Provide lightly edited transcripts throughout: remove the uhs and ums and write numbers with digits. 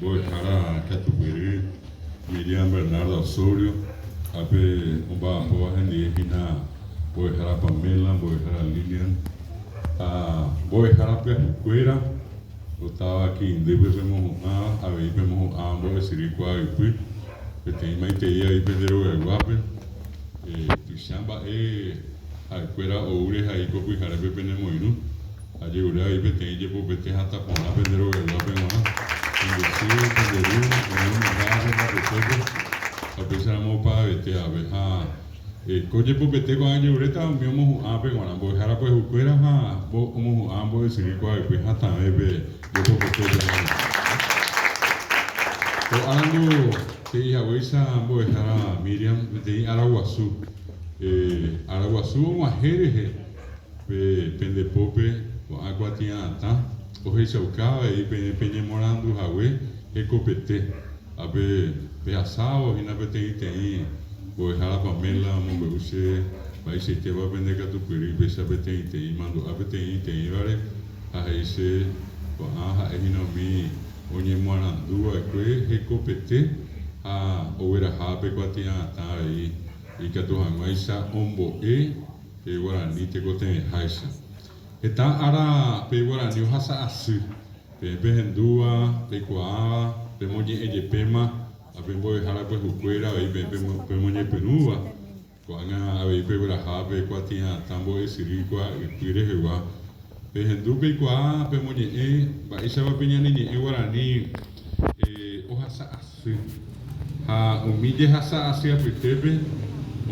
Mbo'ehára katupyry Miriam Bernarda Osorio, ápe omba'apóva hendive hína Mbo'ehára Pamela, Mbo'ehára Lilian ha mbo'ehára pyahukuéra ko táva Quiindýpe pemohu'ãva, avei pemohu'ãva mbo'esyry kuaaypy, peteĩ maitei avei pende rogayguápe. Tuicha mba'e ha'ekuéra ou rehai ko pyharépe penemoirũ. Ajerure avei peteĩ jepopete hatã porã pende rogayguápe g̃uarã, pende sy, pende ru, umi omendáva pende apytépe, ha upéicharamo opavavete ave. Ha ko jepopete ko'ág̃a ajeruréta umi omohu'ãvape g̃uarã, mbo'ehára pyahukuéra ha omohu'ãva mbo'esyry kuaaypy hatãve pe jepopete g̃uarã. Ko árango he'i haguéicha mbo'ehára Miriam peteĩ ára guasu, ára guasu og̃uahẽ rehe, Pe pende pópe ko'ã kuatia'atã ohechauka avei peẽ peñemoarandu hague hekopete. Ha pe pehasávo hína peteĩteĩ mbo'ehára Pamela omombe'u che mba'eichaitépa pende katupyry péicha peteĩteĩ mandu'a peteĩteĩvare ha he'i che ko'ã ha'e hína umi oñemoarandu va'ekue hekopete ha ogueraha pe kuatia'atã avei ikatu hag̃uáicha ombo'e Pe guarani tekotevẽháicha. Heta ára pe guarani ohasa asy. Peẽ pehendúva, peikuaáva, pemoñe'ẽ jepéma ha pe mbo'ehára pyahukuéra avei peẽ pemoñepyrũva. Ko'ág̃a avei pegueraha pe kuatia'atã mbo'esyry kua ypy rehegua. Pehendu peikuaa pemoñe'ẽ mba'éichapa pe ñane ñe'ẽ guarani ohasa asy. Sy. Ha umi jehasa asy apytépe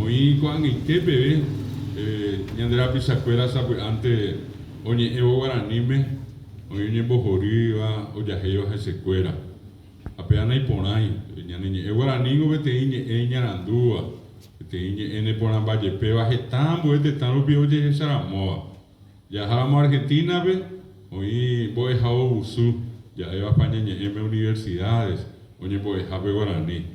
oĩ ko'ag̃aite peve ñande rapichakuéra sapy'ánte oñe'ẽvo guaraníme oĩ oñembohorýva, ojahéiva hesekuéra. Ha péva naiporãi, ñane ñe'ẽ guaranígo peteĩ ñe'ẽ iñarandúva, peteĩ ñe'ẽ neporãmbajepéva heta ambue tetã rupi ojehecharamóva. Jaháramo Argentina-pe, oĩ mbo'ehaovusu, ja'éva España ñe'ẽme universidades, oñembo'ehápe guarani.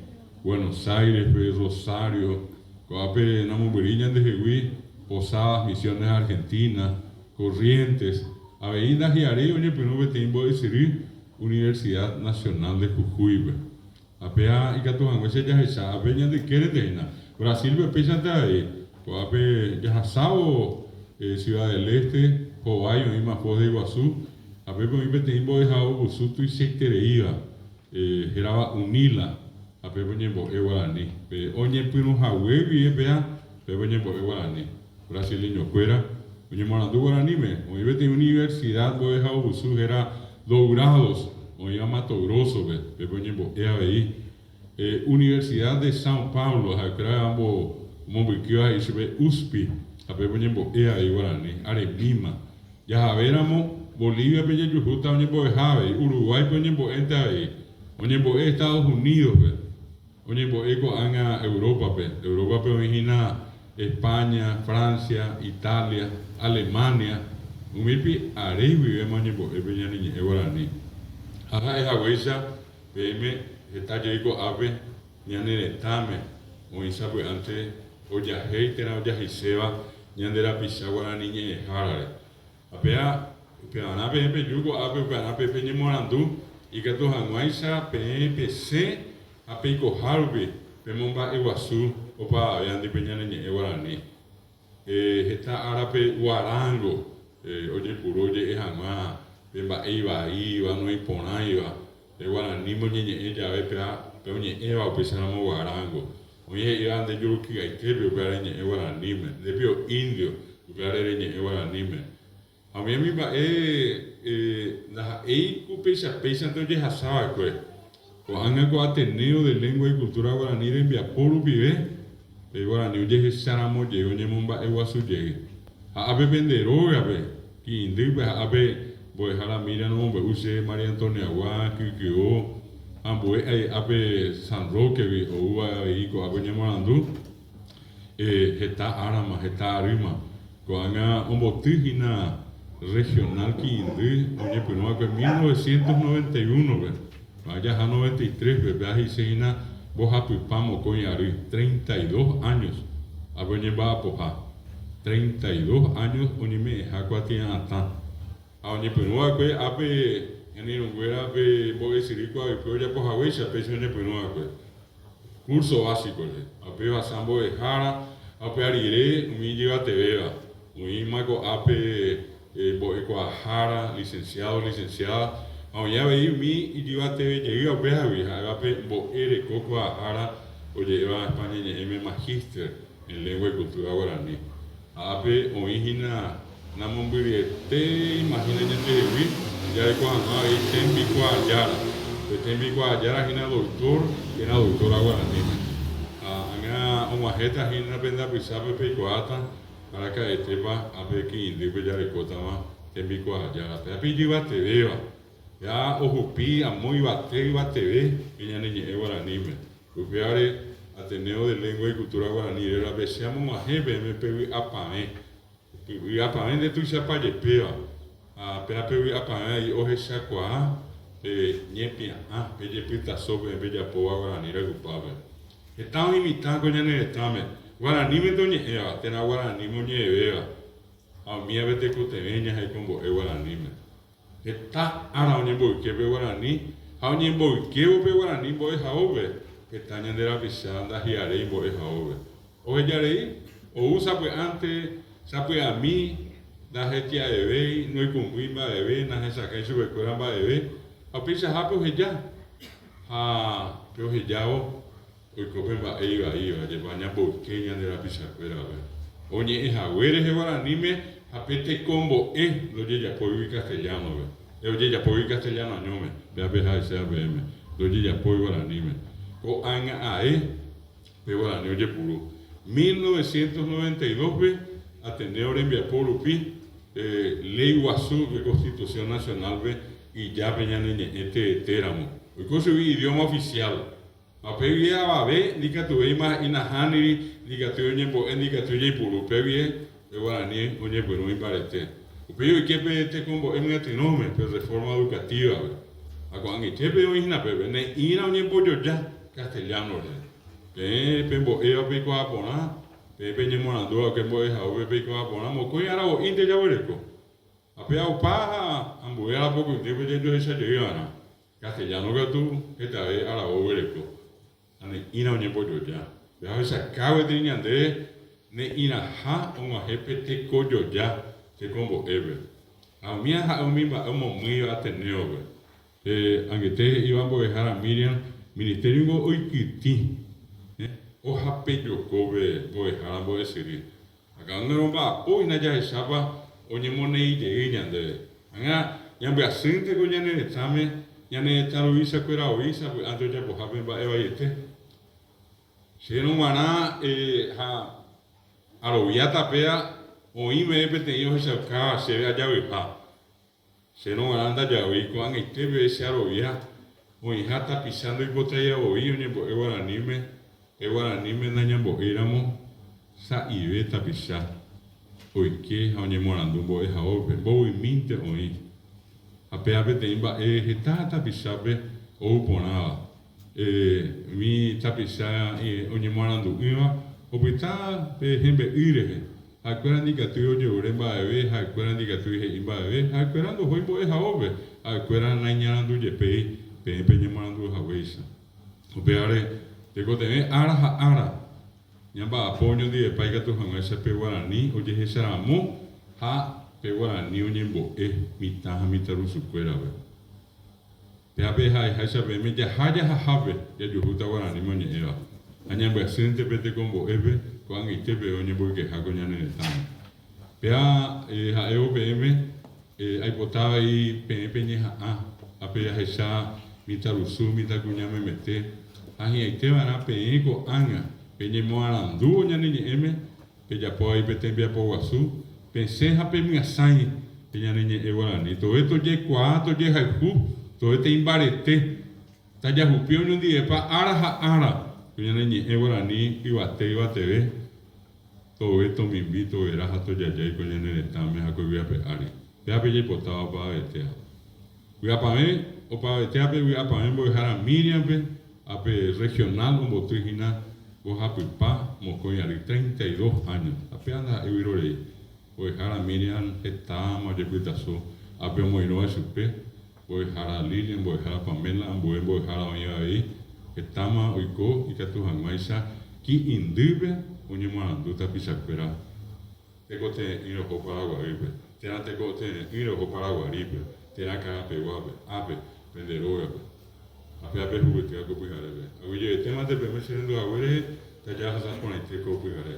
Buenos Aires-pe, Rosario, ko'ápe namombyry ñandehegui, Posadas, Misiones Argentina, Corrientes, avei ndahi'aréi oñepyrũ peteĩ mbo'esyry Universidad Nacional de Jujuy-pe. Ha péa ikatu hag̃uáicha jahecha ápe ñande ykérente hína. Brasil-pe péichante avei, ko'ápe jahasávo Ciudad del Este hovái oĩma Foz de Iguazú, ha pépe oĩ peteĩ mbo'ehaovusu tuichaitereíva hérava Unila, ha pépe oñembo'e guarani. Pe oñepyrũ hague guive péa, pépe oñembo'e guarani. Brasileñokuéra oñemoarandu guaraníme, oĩ peteĩ universidad mbo'ehaovusu héra Dourados, oĩva Mato Grosso-pe, pépe oñembo'e avei. Universidad de São Paulo, ha'ekuéra omombykýva he'i chupe USP, ha pépe oñembo'e avei guarani, aremíma. Jahavéramo, Bolivia-pe jajuhúta oñembo'eha avei, Uruguay-pe oñembo'énte avei, oñembo'e Estados Unidos-pe. Oñembo'e ko'ág̃a Európape. Európape oĩ hína España, Francia, Italia, Alemania, umípi are guivéma oñembo'e pe ñane ñe'ẽ guarani. Ha ha'e haguéicha peẽme heta jey ko'ápe ñane retãme oĩ sapy'ánte ojahéi térã ojaheiséva ñande rapicha guarani ñe'ẽhárare. Ha péa, upevarã peẽ peju ko'ápe, upevarã peẽ peñemoarandu, ikatu hag̃uáicha peẽ pesẽ ha peikoha rupi pemomba'eguasu opavavéandi pe ñane ñe'ẽ guarani. Heta árape guarángo ojepuru oje'e hag̃ua pe mba'e ivaíva, noĩporãiva, Pe guaraníme oñeñe'ẽ jave péva pe oñe'ẽva upéicharamo guarángo. Oĩ he'íva nde juruky'aitépe upéva reñe'ẽ guaraníme, nde pio indio upévare reñe'ẽ guaraníme. Ha umi umi mba'e ndaha'éi ku péicha péichante ojehasa va'ekue. Ko'ág̃a ko Ateneo de Lengua y Cultura Guaraní rembiapo rupive, pe guarani ojehecharamo jey oñemomba'eguasu jey. Ha ápe pende rógape, Ki'indýpe ha ápe mbo'ehára Miriam omombe'u che María Antonia-gua, Kykyó, ambue ápe San Roque-gui oúva avei ko'ápe oñemoarandu heta árama, heta arýma. Ko'ág̃a omboty hína Regional Ki'indy oñepyrũ va'ekue 1991-pe, ko'ág̃a jaha 93-pe, péva he'ise hína mbohapypa mokõi ary, 32 años, ápe oñemba'apoha. 32 años oñeme'ẽha kuatia'atã. Ha oñepyrũ va'ekue ápe. Ñane irũnguéra pe mbo'esyry kuave'ỹpe ojapo haguéicha péicha oñepyrũ va'ekue. Curso básico rehe. Ha upe ohasa mbo'ehára ha upéva rire umi ijyvatevéva. Oĩma ko'ápe mbo'ekuaahára, licenciado, licenciada, ha oĩ avei umi ijyvateve jeýva upévagui ha'éva pe mbo'e reko kuaahára oje'éva España ñe'ẽme magíster en lengua y cultura guarani. Ha ápe oĩ hína namombyryetéima hína ñandehegui jareko hag̃ua avei tembikuaajára. Pe tembikuaajára hína doctor térã doctora guaraníme. Ha ág̃a og̃uahẽta hína pende apysápe peikuaáta araka'etépa ápe ki'indýpe jarekótava tembikuaajára. Pe ápe ijyvatevéva, ja ohupi amo yvate yvateve pe ñane ñe'ẽ guaraníme. Upévare, Ateneo de Lengua y Cultura Guarani rérape che amog̃uahẽ peẽme pe vy'apavẽ. Pe vy'apavẽ nde tuichapa jepéva, ha péva pe vy'apavẽ avei ohechakuaa pe ñepia'ã, pe jepytaso peẽ pejapóva guarani rayhupápe. Heta oĩ mitã ko ñane retãme, guaranímente oñe'ẽva térã guaraníme oñe'ẽvéva, ha umívape tekotevẽ ñahekombo'e guaraníme. Heta ára oñemboyke pe guarani ha oñemboykévo pe guarani mbo'ehaópe, heta ñande rapicha ndahi'aréi mbo'ehaópe. Ohejarei, ou sapy'ánte, sapy'ami, ndahetia'evéi, noikũmbýi mba'eve, nahesakãi chupekuéra mba'eve, ha upeichahápe oheja. Ha pe ohejávo. Oiko pe mba'e ivaíva, jepa ñamboyke ñande rapichakuérape. Oñe'ẽ hague rehe guaraníme ha pe tekombo'e ndojejapóigui castellano-pe. Ojejapóigui castellano añóme, péva pe ha'eséva peẽme, ndojejapói guaraníme. Ko'ág̃a ae pe guarani ojepuru. 1992-pe Ateneo rembiapo rupi pe Léi Guasu de Constitución Nacional-pe ija pe ñane ñe'ẽ teetéramo. Oiko chugui idioma oficial. Ha upe guive avave ndikatuvéima he'i nahániri, ndikatúi oñembo'e, ndikatúi jaipuru. Upe guive pe guarani oñepyrũ imbarete. Upéi oike pe tekombo'e myatyrõme, pe reforma educativa-pe. Ha ko'ag̃aitépe oĩ hína pépe, ne'ĩra oñembojoja castellano rehe. Peẽ pembo'éva peikuaa porã, peẽ peñemorandúva upe mbo'ehaópe peikuaa porã, mokõi aravo'ínte jaguereko. Ha péva opa ha ambue arapokõindýpe jajohecha jey va'erã. Castellano katu hetave aravo oguereko ha ne'ĩra oñembojoja. Péva ohechauka gueteri ñandéve ne'ĩraha og̃uahẽ pe tekojoja tekombo'épe. Ha umíva ha'e umi mba'e omomýiva Ateneo-pe. Pe angete he'íva mbo'ehára Miriam, Ministerio ningo oikytĩ, ohapejoko pe mbo'ehára mbo'esyry. Ha káda romba'apo hína jahechápa oñemoneĩ jey ñandéve. Ág̃a ñambyasýnte ko ñane retãme, ñane retã ruvichakuéra voi sapy'ánte ojapohápe mba'e vaiete. Chérõ g̃uarã ha aroviáta péa oĩ meve peteĩ ohechaukáva chéve ajavyha. Chérõ g̃uarã ndajavýi ko'ag̃aite peve che arovia oĩha tapicha ndoipotáiva voi oñembo'e guaraníme, pe guaraníme nañambo'éiramo sa'ive tapicha oike ha oñemoarandu mbo'ehaópe, mbovymínte oĩ. Ha péva peteĩ mba'e heta tapichápe ou porãva. Umi tapicha oñemoarandu'ỹva opyta pe hembe'y rehe. Ha'ekuéra ndikatúi ojerure mba'eve, ha'ekuéra ndikatúi he'i mba'eve, ha'ekuéra ndohói mbo'ehaópe, ha'ekuéra naiñarandujepéi peẽ peñemoarandu haguéicha. Upévare, tekotevẽ ára ha ára ñamba'apo oñondivepa ikatu hag̃uáicha pe guarani ojehecharamo ha pe guarani oñembo'e mitã ha mitãrusukuérape. Péape ha'eháicha peẽme jaha jahahápe jajuhúta guaraníme oñe'ẽva, ha ñambyasýnte pe tekombo'épe ko'ag̃aite peve oñemboykeha ko ñane retãme. Péa ha'évo peẽme aipota avei peẽ peñeha'ã ha pejahecha mitãrusu, mitãkuña memete, ha hi'ãite va'erã peẽ ko'ág̃a peñemoarandúvo ñane ñe'ẽme Pejapo avei pe tembiapo guasu, pesẽ ha pemyasãi pe ñane ñe'ẽ guarani. Tove tojekuaa, tojehayhu, tove teimbarete, tajahupi oñondivepa ára ha ára ko ñane ñe'ẽ guarani yvate yvateve, tove tomimbi, tovera ha tojajái ko ñane retãme ha ko yvy ape ári. Péva pe jaipotáva opavavetéva. Vy'apavẽ opavavetévape vy'apavẽ mbo'ehára Miriam-pe ha pe Regional omboty hína mbohapypa mokõi ary, 32 años, ha péva ndaha'éi vyrorei. Mbo'ehára Miriam hetáma ojepytaso ápe omoirũva chupe. Mbo'ehára Lilian, mbo'ehára Pamela, ambue mbo'ehára oĩva avei, hetáma oiko ikatu hag̃uáicha ki'indýpe oñemoarandu tapichakuéra tekotevẽ'ỹre oho Paraguaýpe, térã tekotevẽ'ỹre oho Paraguarípe, térã Karapeguápe, ápe, pende rógape. Ha péva pehupytýva ko pyharépe. Aguyjevetémante peẽme che rendu hague rehe, tajahasa porãite ko pyhare.